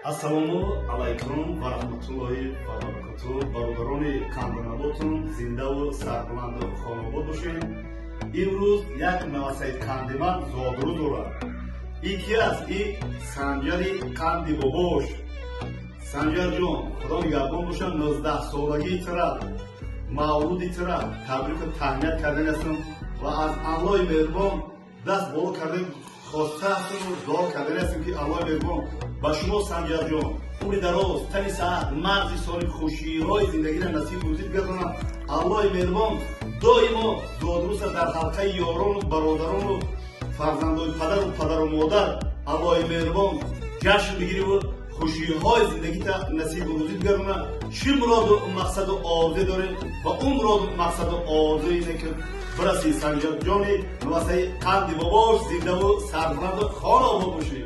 Ассалому алайкум ва раҳматуллоҳи ва баракоту. Бародарони қандонаботун, зиндаву сарбуланду хонобод бошед. Имрӯз як навасаи қандиман зодрӯз дорад. И ки аст? И Санҷари қанди бобош. Санҷарҷон, Худо нигаҳбон бошад, 19-солагии тира, мавлуди тира табрику таҳният кардани ҳастам ва аз Аллоҳи меҳрубон даст боло кардем, хоста ҳастаму дуо кардани ҳастем, ки Аллоҳи меҳрубон ба шумо, Санҷарҷон, умри дароз, тани саҳат, мағзи солим, хушиҳои зиндагиро насиб рӯзӣ гардонад. Аллоҳи меҳрубон доимо зодрӯза дар ҳалқаи ёрону бародарону фарзандои падару модар, Аллоҳи меҳрубон, ҷашн бигириву хушиҳои зиндагита насибу рӯзӣ бигардонад. Чӣ муроду мақсаду орзуе дорем, ва он муроду мақсаду орзуе ине ки бираси. Санҷарҷони навасаи қанди бобош, зиндаву сарбуланду хонобод бошед.